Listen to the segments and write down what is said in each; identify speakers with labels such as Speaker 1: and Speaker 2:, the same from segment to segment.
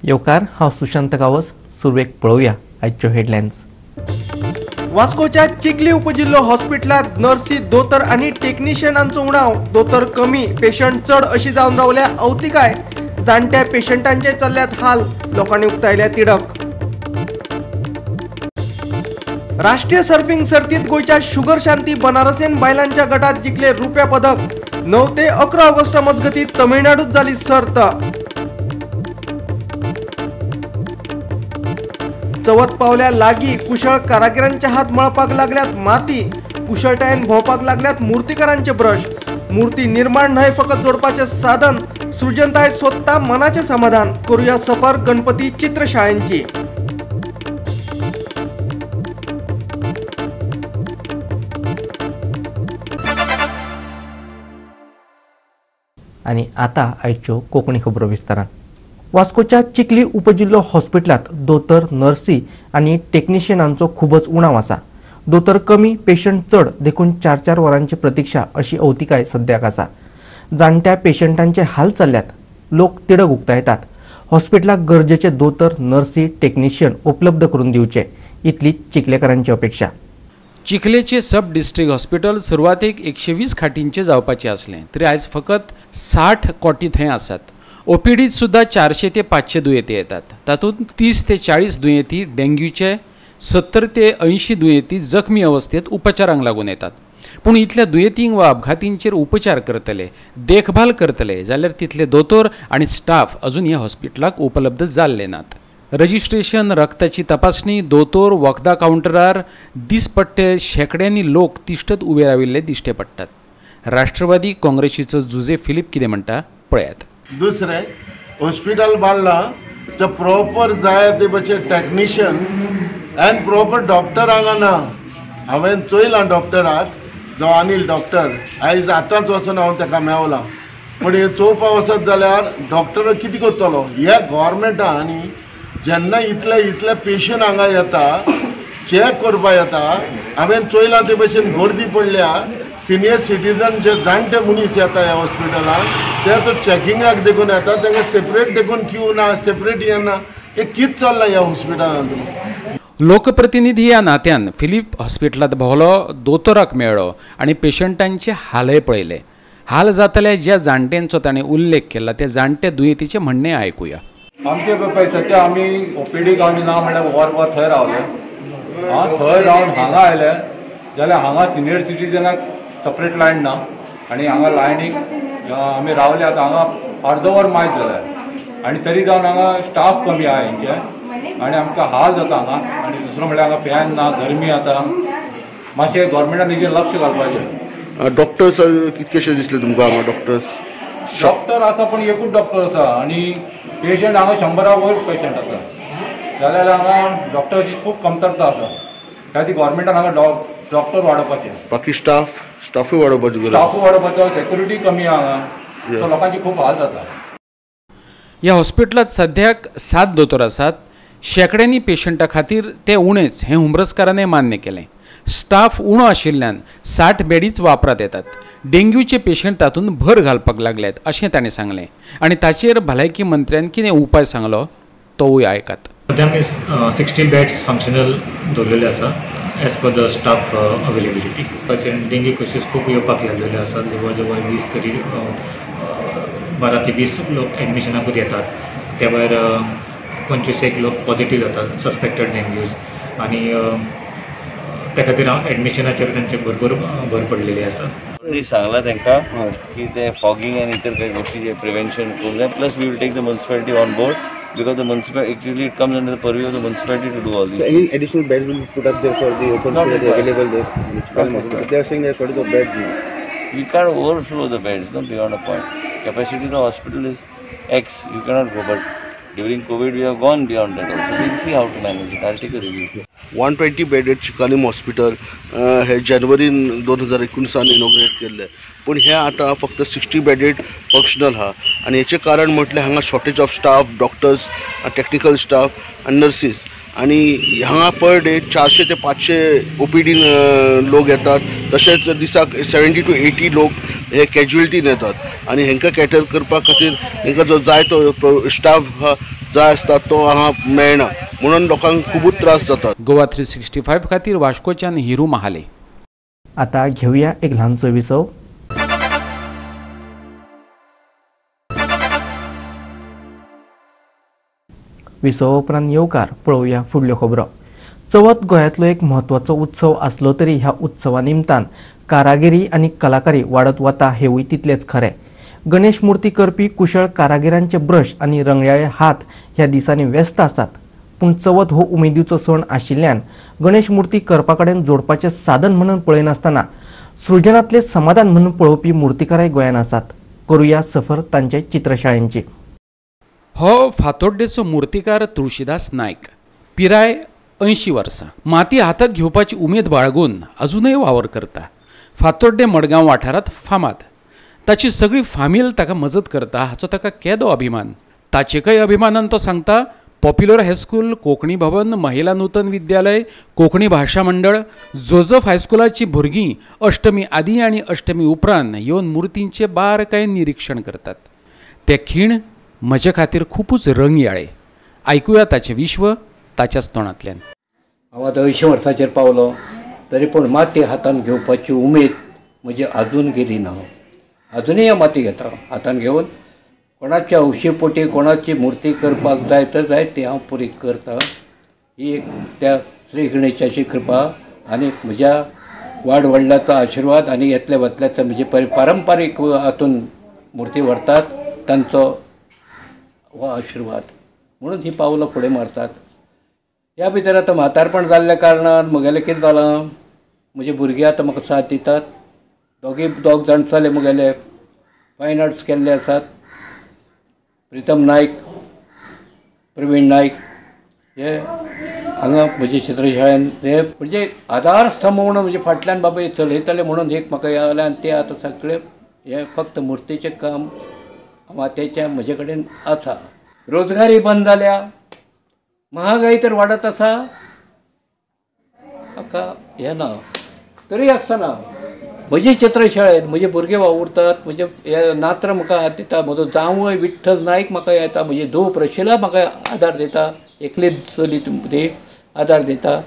Speaker 1: येवकार, हांव सुशांत गावस. सुरवेक पळोवया आयच्यो हेडलायन्स.
Speaker 2: वास्कोच्या चिखली उपजिल्हो हॉस्पिटलांत नर्सी, दोतोर आनी टेक्निशियनांचो उणाव. दोतोर कमी, पेशंट चड अशी जावन रावल्या अवतिकाय. जाणट्या पेशंटांचे चल्ल्यात हाल, लोकांनी उक्तायल्या तिडक. राष्ट्रीय सर्फिंग सर्तीत गोंयच्या शुगर शांती बनारसीन बायलांच्या गटात जिखले रुप्या पदक. 9 ते 11 ऑगस्ट मजगती तमिळनाडूत जाली सर्त. चवथ पावल्या लागी कुशळ कारागिरांच्या हात मळपाक लागल्यात माती. कुशळटायेन भोंवपाक लागल्यात मूर्तिकारांचे ब्रश. मूर्ती निर्माण न्हय फकत जोडपाचे साधन, सृजनताय सोदता मनाचे समाधान. करूया सफर गणपती चित्रशाळेंची.
Speaker 1: आनी आतां आयच्यो कोंकणी खबरो विस्तारान. वास्कोच्या चिखली उपजिल्हो हॉस्पिटलांत दोतोर, नर्सी आनी टेक्निशियनांचो खूबच उणाव आसा. दोतोर कमी, पेशंट चड, देखून 4-4 वरांची प्रतिक्षा अशी अवतिकाय सद्याक आसा. जाणट्या पेशंटांचे हाल चल्ल्यात, लोक तिडक उक्तायतात. हॉस्पिटलाक गरजेचे दोतोर, नर्सी, टेक्निशियन उपलब्ध करून दिवचे इतली चिखलेकारांची अपेक्षा.
Speaker 3: चिखलेचे सब डिस्ट्रिक्ट हॉस्पिटल सुरवातेक 120 खाटींचे जावपाचें आसलें तरी आयज फकत 60 कॉटी थंय आसात. ओपीडीत सुद्दां 400 ते 500 दुयेंती येतात. तातूंत 30 ते 40 दुयेंती डेंग्यूचे, 70 ते 80 दुयेंती जखमी अवस्थेत उपचारांक लागून येतात. पूण इतल्या दुयेंतींक वा अपघातींचेर उपचार करतले, देखभाल करतले जाल्यार तितले दोतोर आनी स्टाफ अजून ह्या हॉस्पिटलाक उपलब्ध जाल्ले नात. रजिस्ट्रेशन, रक्ताची तपासणी, दोतोर, वखदां कावंटरार दिसपट्टे शेंकड्यांनी लोक तिश्टत उबे राविल्ले दिश्टी पडटात. राष्ट्रवादी काँग्रेसीचो जुजे फिलीप कितें म्हणटा पळयात.
Speaker 4: दुसरें हॉस्पिटल बांदलां ते प्रॉपर जाय ते भशेन टॅक्निशियन अँड प्रॉपर डॉक्टर हांगा ना. हांवें चोयलां डॉक्टराक, जो अनिल डॉक्टर, आयज आतांच वचून हांव ताका मेवलां. पूण हें चोवपा वचत जाल्यार डॉक्टर कितें करतलो ह्या गोवोरमेंटान? आनी जेन्ना इतले इतले पेशंट हांगा येता, चॅक करपा येता, हांवें चोयलां ते भशेन गर्दी पडल्या. सिनियर सिटीजन जे जाणटे मनीस येता ह्या हॉस्पिटलान ते तर चॅकिंगाक देखून येता, तांकां सेपरेट देखून क्यू ना, सेपरेट येना. हें कितें चल्लां ह्या हॉस्पिटलांत?
Speaker 3: लोकप्रतिनिधी ह्या नात्यान फिलीप हॉस्पिटलांत भोंवलो, दोतोराक मेळ्ळो आनी पेशंटांचे हालय पळयले. हाल जातले ज्या जाणट्यांचो ताणें उल्लेख केला त्या जाणट्या दुयेंतीचें म्हणणें आयकुया.
Speaker 5: आमचे पळय सद्या आमी ओपीडीक आमी ना म्हणल्यार वर वर थंय रावले. आं, थंय रावन हांगा आयले जाल्यार हांगा सिनियर सिटीजनाक सेपरेट लायन ना आनी हांगा लायनीक आमी रावले. आतां हांगा अर्दो वर मायज जालें आनी तरी जावन हांगा स्टाफ कमी आहा हेंचे आनी आमकां हाल जाता हांगा. आनी दुसरो म्हणल्यार हांगा फॅन ना, गरमी जाता. मातशें गोवोरमेंटान हेजेर लक्ष घालपाचें.
Speaker 6: डॉक्टर्स कितकेशे दिसले तुमकां हांगा? डॉक्टर्स
Speaker 5: डॉक्टर आसा पूण एकूच डॉक्टर आसा आनी पेशंट हांगा 100 वयर पेशंट आसा. जाल्यार हांगा डॉक्टराची खूब कमतरता आसा. त्या खातीर गोवोरमेंटान हांगा डॉक्टर वाडोवपाचे,
Speaker 6: बाकी स्टाफ स्टाफूय वाडोवपाची गरज,
Speaker 5: स्टाफूय वाडोवपाचो, सेक्युरिटी कमी हांगा, सो लोकांची खूब हाल जाता.
Speaker 3: ह्या हॉस्पिटलांत सद्याक 7 दोतोर आसात. शेंकड्यांनी पेशंटा खातीर ते उणेच हें हुमरसकारानय मान्य केलें. स्टाफ उणो आशिल्ल्यान 60 बेडीच वापरात येतात. डेंग्यूचे पेशंट तातूंत भर घालपाक लागल्यात अशें ताणें सांगलें आनी ताचेर भलायकी मंत्र्यान कितें उपाय सांगलो तोवूय आयकात.
Speaker 7: सद्या आमी 60 बेड्स फंक्शनल दवरलेले आसा as per the staff availability. Dengue cases खूब येवपाक लागलेले आसात. जवळ जवळ 20 तरी 12 ते 20 लोक एडमिशनाकूच येतात. त्या भायर 25 लोक पॉझिटीव जातात, सस्पेक्टेड डेंग्यूज, आनी त्या खातीर हांव एडमिशनाचेर तांचे भरपूर भर पडलेली आसा.
Speaker 8: सांगला तांकां की ते फॉगिंग आनी इतर काही गोष्टी जे प्रिव्हेन्शन करूंक जाय. Plus we will take the municipality on board because the municipality actually it comes under the purview of the municipality to do all this.
Speaker 9: Any additional beds will be put up there for the open space available there? They are saying there are shortage of beds now.
Speaker 8: We can't overflow the beds, no, beyond a point. Capacity of the hospital is X, you cannot go, but during COVID we have gone beyond that also. We'll see how to manage it. I'll take a review.
Speaker 6: 120 bedded Chicalim hospital हे जानेवारी 2019 inaugurate केल्लें, पूण हें आतां फक्त 60 bedded functional आहा. आनी हेचें कारण म्हटल्यार हांगा shortage of staff, doctors, technical staff आनी नर्सीस. आनी हांगा पर डे 400 ते 500 ओपीडीन लोक येतात, तशेंच दिसाक 70 to 80 लोक हे कॅज्युअलिटीन येतात आनी हेंकां कॅटर करपा खातीर हेंकां जो जाय तो स्टाफ जाय आसता तो हांगा मेळना, म्हणून लोकांक खुबूच त्रास जातात.
Speaker 3: गोवा 365 खातीर वास्कोच्यान हिरू महाले.
Speaker 1: आता घेऊया एक ल्हानसो विसव. विसवा उपरांत येवकार पळोवया फुडल्यो खबरो. चवथ गोंयांतलो एक म्हत्वाचो उत्सव आसलो तरी ह्या उत्सवा निमतान कारागिरी आनी कलाकारी वाडत वता हेवूय तितलेंच खरें. गणेश मूर्ती करपी कुशळ कारागिरांचे ब्रश आनी रंगयाळे हात ह्या दिसांनी व्यस्त आसात. पूण चवथ हो उमेदीचो सण आशिल्ल्यान गणेश मूर्ती करपा कडेन जोडपाचें साधन म्हणून पळयनासतना सृजनांतलें समाधान म्हणून पळोवपी मूर्तिकाराय गोंयांत आसात. करुया सफर तांचे चित्रशाळेंची.
Speaker 3: हो फातोड्डेचो मूर्तिकार तुळशीदास नायक, पिराय 80 वर्सां, माती हातात घेवपाची उमेद बाळगून अजूनय वावर करता. फातोड्डे मडगांव वाठारांत फामाद. ताची सगळी फामील ताका मजत करता हाचो ताका केदो अभिमान. ताचेकय अभिमानान तो सांगता, पॉप्युलर हायस्कूल, कोंकणी भवन, महिला नूतन विद्यालय, कोंकणी भाशा मंडळ, जोजफ हायस्कुलाची भुरगीं अष्टमी आदी आनी अष्टमी उपरांत येवन मूर्तींचें बारकायेन निरिक्षण करतात. ते खीण म्हजे खातीर खुबूच रंगयाळे. आयकुया ताचें विश्व ताच्याच तोंडांतल्यान.
Speaker 10: हांव आतां 80 वर्सांचेर पावलो तरी पूण माती हातान घेवपाची उमेद म्हजी आजून गेली ना. आजुनूय हांव माती घेता हातान घेवन. कोणाच्या हौशी पोटी कोणाची मूर्ती करपाक जाय तर जाय ती हांव पुरी करता. ही एक त्या श्री गणेशाची कृपा आनी म्हज्या वाड वडलाचो आशिर्वाद आनी येतल्या वतल्याचो म्हजे पारंपारीक हातून मूर्ती व्हरतात तांचो हो आशिर्वाद म्हणून ही पावलां फुडें मारतात. ह्या भितर आतां म्हातारपण जाल्ल्या कारणान म्हगेलें कितें जालां, म्हजे भुरगीं आतां म्हाका साथ दितात. दोग जाण चले म्हगेले फायन आर्ट्स केल्ले आसात, प्रितम नायक, प्रवीण नायक, हे हांगा म्हजे चित्रशाळेन हे म्हणजे आधारस्तंभ म्हणून म्हजे फाटल्यान बाबा चलयतले म्हणून एक म्हाका हें जालें. आनी ते आतां सगळे हे फक्त मुर्तीचें काम मातयेचें म्हजे कडेन आसा. रोजगारी बंद जाल्या, महागाई तर वाडत आसा, म्हाका हें ना. तरी आसतना म्हजी चित्रशाळेन म्हजे भुरगे वावुरतात, म्हजे हे नात्र म्हाका हात दिता, म्हजो जांवय विठ्ठल नायक म्हाका येता, म्हजी धूव प्रशिला म्हाका आदार दिता, एकली चली ती आदार दिता,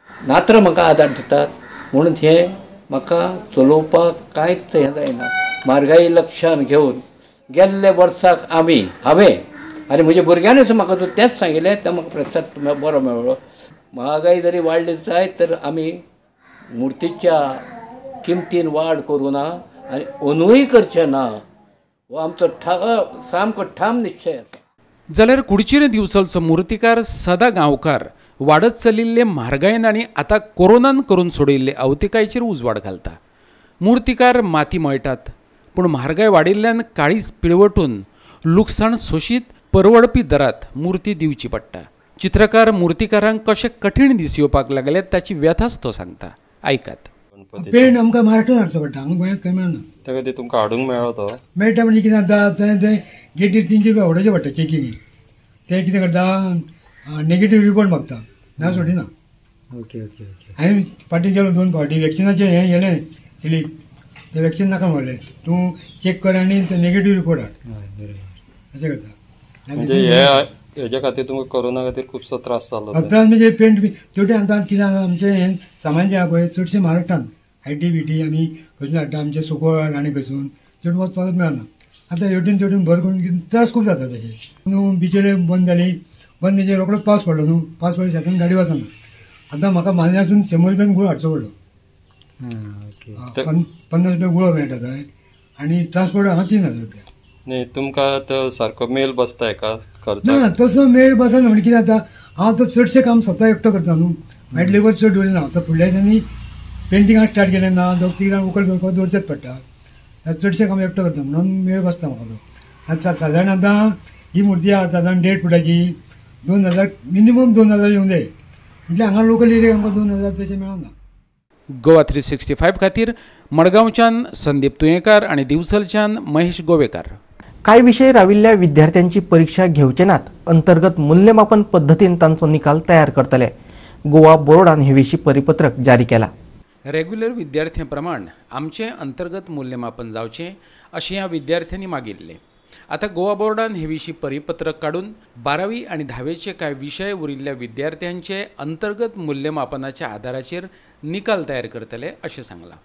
Speaker 10: नात्र म्हाका आदार दितात. म्हणून हें म्हाका चलोवपाक कांयच हें जायना. म्हारगाई लक्षान घेवन गेल्ल्या वर्साक आमी हांवें आनी म्हज्या भुरग्यांनीच म्हाका तेंच सांगिल्लें, तें म्हाका प्रतिसाद बरो मेळ्ळो. महागाई जरी वाडली जायत तर आमी मुर्तीच्या किमतीन वाड करूं ना आनी अंदूय करचें ना, हो आमचो सामको ठाम निश्चय आसा.
Speaker 3: जाल्यार कुडचिरें दिवचलचो मुर्तीकार सदा गांवकार वाडत चलिल्ले म्हारगायेन आनी आतां कोरोनान करून सोडयिल्ले आवतिकायेचेर उजवाड घालता. मुर्तीकार माती मळटात, पूण म्हारगाय वाडिल्ल्यान काळीज पिळवटून लुकसाण सोशीत परवडपी दरात मूर्ती दिवची पडटा. चित्रकार मुर्तीकारांक कशे कठीण दीस येवपाक लागले ताची व्यथाच तो सांगता. आयकात.
Speaker 11: पेंट आमकां महाराष्ट्रान हाडचो पडटा, हांगा गोंयांत खंय मेळना.
Speaker 12: त्या खातीर तुमकां हाडूंक मेळ्ळो तो
Speaker 11: मेळटा म्हणजे कितें जाता, थंय थंय गेटीर 300 रुपया व्हडोवचे पडटा चेकींग. ते कितें करता, नेगेटीव रिपोर्ट मागता, ना सोडिना.
Speaker 12: Okay okay okay.
Speaker 11: हांवें फाटीं गेलो 2 फावटी वॅक्सिनाचें हें गेलें स्लीप, तें वॅक्सिन नाका म्हणलें, तूं चॅक कर आनी नेगेटीव रिपोर्ट हाड, अशें करता.
Speaker 12: म्हणजे हेज्या खातीर तुमकां कोरोना खातीर खुबसो त्रास जालो.
Speaker 11: त्रास म्हणजे पेंट बी तेवटेन आतां कितें आमचें हें सामान जें आहा पळय चडशें महाराष्ट्रान I T B T आमी खंयसून हाडटा, आमचें सुकोळ आनी खंयसून चड वचपाक मेळना. आतां हेवटेन तेवटेन भर करून त्रास खूब जाता. तशें न्हू बिचेर बंद जाली, बंद म्हणजे रोकडोच पावस पडलो न्हू, पावस पडलो शेतान गाडी वचना. आतां म्हाका मान्यासून 100 रुपयान गुळ हाडचो पडलो, 50 रुपया गुळो मेळटा थंय, आनी ट्रान्सपोर्ट हांगा 3000 रुपया.
Speaker 12: न्ही तुमकां तो सारको मेल बसता एका खर्च
Speaker 11: ना, तसो मेळ बसना. म्हणजे कितें जाता, हांव आतां चडशें काम स्वता एकटो करता न्हू, मागीर लेबर चड दवरिना. आतां फुडल्या दिसांनी पेंटिंगाक स्टार्ट केलें ना, 2-3 जाण उकल करपाक दवरचेच पडटा. चडशें काम एकटो करता म्हणून मेळ बसता म्हाका तो. आतां सादारण आतां ही मुर्ती आहा सादारण 1.5 फुटाची, 2000 मिनिमम 2000 येवंक जाय. म्हटल्यार हांगा लोकल एरिया आमकां 2000 तशें मेळना.
Speaker 3: गोवा 365 खातीर मडगांवच्यान संदीप तुयेंकार आनी दिवचलच्यान महेश गोवेकार.
Speaker 1: कांय विशय राविल्ल्या विद्यार्थ्यांची परीक्षा घेवचे नात, अंतर्गत मूल्यमापन पद्दतीन तांचो निकाल तयार करतले. गोवा बोर्डान हे विशीं परिपत्रक जारी केला.
Speaker 3: रेग्युलर विद्यार्थ्यां प्रमाण आमचें अंतर्गत मूल्यमापन जावचें अशें ह्या विद्यार्थ्यांनी मागिल्लें. आतां गोवा बोर्डान हे विशीं परिपत्रक काडून 12वी आनी 10वेचे कांय विशय उरिल्ल्या विद्यार्थ्यांचे अंतर्गत मूल्यमापनाच्या आदाराचेर निकाल तयार करतले अशें सांगलां.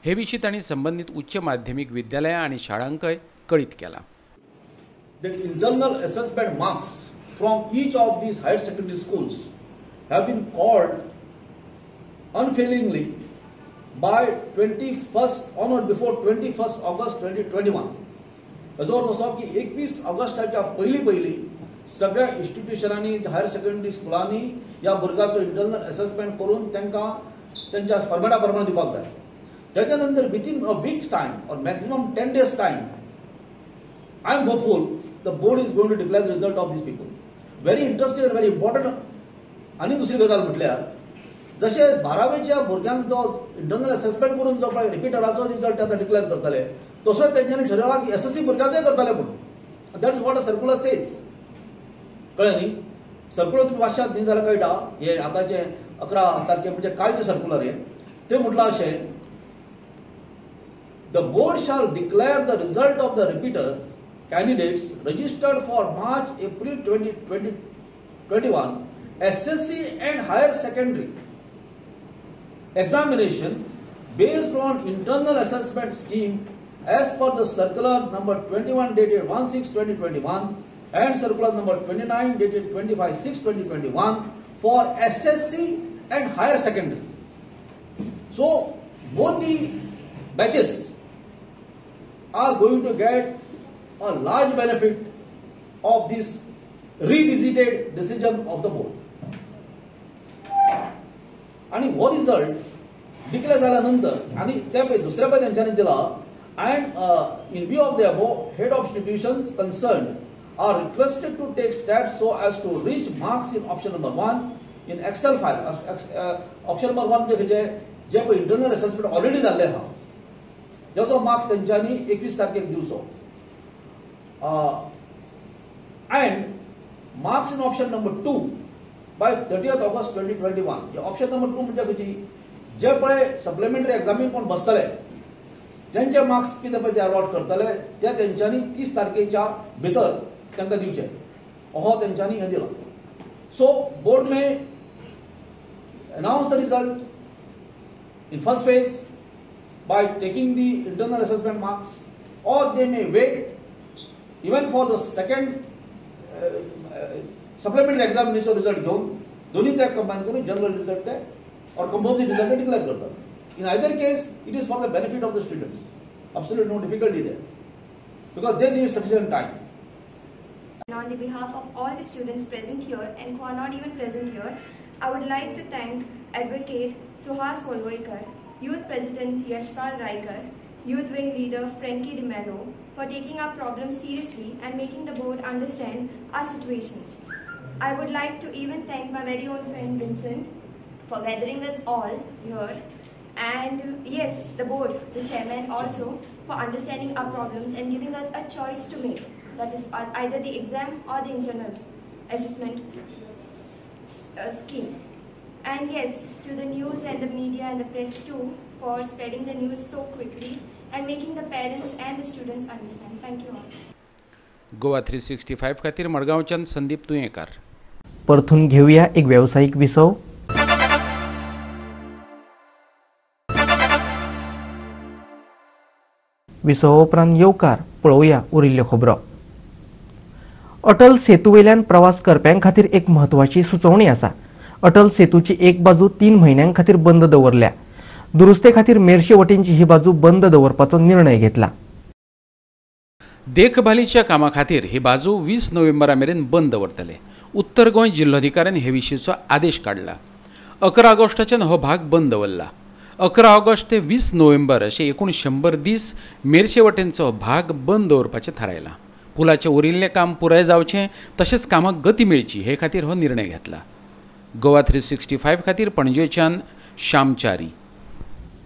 Speaker 3: हे विशीं तांणी संबंदीत उच्च माध्यमीक विद्यालयां आनी शाळांकय कळीत केलां.
Speaker 13: The internal assessment marks from each of these higher secondary schools have been called unfailingly by 21st on or before 21st August 2021. हाजो अर्थ असो की 21 ऑगस्टाच्या पयलीं पयलीं सगळ्या इन्स्टिट्युशनांनी हायर सेकंडरी स्कुलांनी ह्या भुरग्याचो इंटरनल एसेसमेंट करून तांकां तेंच्या फॉर्मेटा प्रमाणे दिवपाक जाय. त्याच्या नंतर within a week time or maximum 10 days time I am hopeful the board is going to declare the result of these people. Very interesting and very important. आनी दुसरी गजाल म्हटल्यार जशे 12वेच्या भुरग्यांक जो इंटरनल एसेसमेंट करून जो पळय रिपिटराचो रिजल्ट आतां डिक्लेअर करतले तसोच तेंच्यांनी ठरयला की एसएससी भुरग्याचोय करतले म्हणून. That is what a circular says. कळ्ळें न्ही? सर्क्युलर तुमी वाचशात न्ही जाल्यार कळटा. हे आतांचे 11 तारखे म्हणजे कालचें सर्क्युलर हें तें म्हटलां अशें, the board shall declare the result of the repeater candidates registered for March, April 2021 SSC and higher secondary examination based on internal assessment scheme as per the circular number 21 dated 1/6/2021 and circular number 29 dated 25/6/2021 for SSC and higher secondary. So both the batches are going to get a large benefit of this revisited decision of the board. आणि हो result declare जाल्या नंतर आणि त्या दुसऱ्या पळय तेंच्यांनी दिला, and in view of the above head of institutions concerned are requested to take steps so as to reach marks in option number 1 in Excel file. Option number 1 म्हणजे खंयचे जे पळय इंटरनल एसेसमेंट ऑलरेडी जाल्ले आहा तेजो marks तेंच्यांनी 21 तारखेक दिवचो, and marks in option number 2 by 30th August 2021. Option number 2 म्हणजे खंयची जे पळय सप्लिमेंटरी एग्जामीक कोण बसतले तेंचे मार्क्स कितें पळय ते अलॉट करतले ते तेंच्यांनी 30 तारखेच्या भितर तांकां दिवचे अहो तेंच्यांनी हें दिलां. So board may announce the result in first phase by taking the internal assessment marks, or they may wait even for the second supplementary examination result घेवन दोन्ही ते कंबायन करून जनरल रिजल्ट ते or composite result ते declare करतात. In either case it is for the benefit of the students. Absolute no difficulty there because they need sufficient time.
Speaker 14: And on the behalf of all the students present here and who are not even present here, I would like to thank Advocate Suhas Volvoikar, Youth President Yashpal Raikar, Youth Wing Leader Frankie DeMello for taking our problems seriously and making the board understand our situations. I would like to even thank my very own friend Vincent for gathering us all here, and yes, the board, the chairman also, for understanding our problems and giving us a choice to make, that is either the exam or the internal assessment scheme. And yes, to the news and the media and the press too for spreading the news so quickly and making the parents and the students understand. Thank you all.
Speaker 3: Goa 365 खातीर मडगांवच्यान संदीप तुयेंकार.
Speaker 1: परतून घेऊया एक व्यावसायिक विसव. विसवा उपरांत येवकार पळोवया उरिल्ल्यो खबरो. अटल सेतू वयल्यान प्रवास करप्यां खातीर एक म्हत्वाची सुचोवणी आसा. अटल सेतूची एक बाजू 3 म्हयन्यां खातीर बंद दवरल्या. दुरुस्ते खातीर मेरशे वटेनची ही बाजू बंद दवरपाचो निर्णय घेतला.
Speaker 3: देखभालीच्या कामा खातीर ही बाजू 20 नोव्हेंबरा मेरेन बंद दवरतले. उत्तर गोंय जिल्लोधिकाऱ्यान हे विशींचो आदेश काडला. 11 ऑगस्टाच्यान हो भाग बंद दवरला. 11 ऑगस्ट ते 20 नोव्हेंबर अशे एकूण 100 दीस मेरशे वटेनचो भाग बंद दवरपाचें थारायलां. पुलाचें उरिल्लें काम पुराय जावचें तशेंच कामाक गती मेळची हे खातीर हो निर्णय घेतला. गोवा 365 खातीर पणजेच्यान श्यामचारी.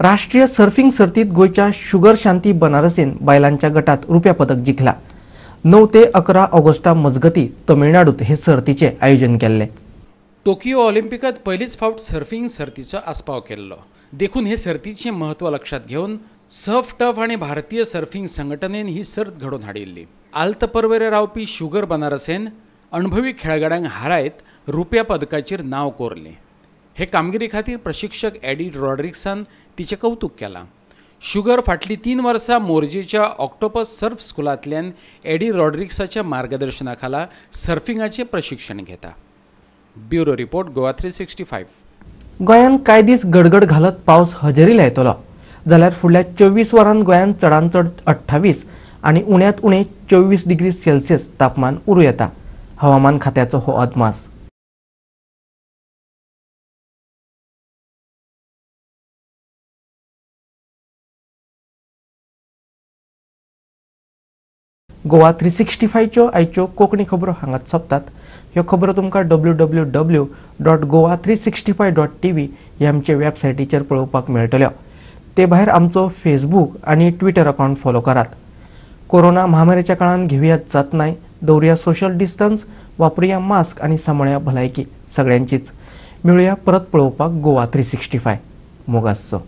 Speaker 1: राष्ट्रीय सर्फिंग सर्तीत गोंयच्या शुगर शांती बनारसीन बायलांच्या गटात रुप्या पदक जिखला. 9 ते 11 ऑगस्टा मजगती तमिळनाडूत हे सर्तीचें आयोजन केल्लें.
Speaker 3: टोकियो ऑलिम्पिकांत पयलीच फावट सर्फिंग सर्तीचो आस्पाव केल्लो, देखून हे सर्तीचें म्हत्व लक्षांत घेवन सर्फ टफ आनी भारतीय सर्फिंग संघटनेन ही सर्त घडोवन हाडिल्ली. आल्त पर्वरे रावपी शुगर बनारसेन अणभवी खेळगड्यांक हारायत रुप्या पदकाचेर नांव कोरलें. हे कामगिरी खातीर प्रशिक्षक एडी रॉड्रिक्सान तिचें कवतूक केलां. शुगर फाटलीं 3 वर्सां मोरजेच्या ऑक्टोपस सर्फ स्कुलांतल्यान एडी रॉड्रिक्साच्या मार्गदर्शना खाला सर्फिंगाचें प्रशिक्षण घेता. Bureau report, Goa 365.
Speaker 1: गोंयांत कांय दीस गडगड घालत पावस हजेरी लायतलो जाल्यार फुडल्या 24 वरांत गोंयांत चडांत चड 28 आनी उण्यांत उणें 24 डिग्री सेल्सियस तापमान उरूं येता. हवामान खात्याचो हो अदमास. गोवा 365च्यो आयच्यो कोंकणी खबरो हांगाच सोंपतात. ह्यो खबरो तुमकां www.goa365.tv ह्या आमचे वेबसायटीचेर पळोवपाक मेळटल्यो. ते भायर आमचो फेसबूक आनी ट्विटर अकावंट फॉलो करात. कोरोना महामारीच्या काळान घेवया जतनाय, दवरुया सोशल डिस्टन्स, वापरुया मास्क आनी सांबाळया भलायकी सगळ्यांचीच. मेळुया परत पळोवपाक गोवा 365. मोगासचो.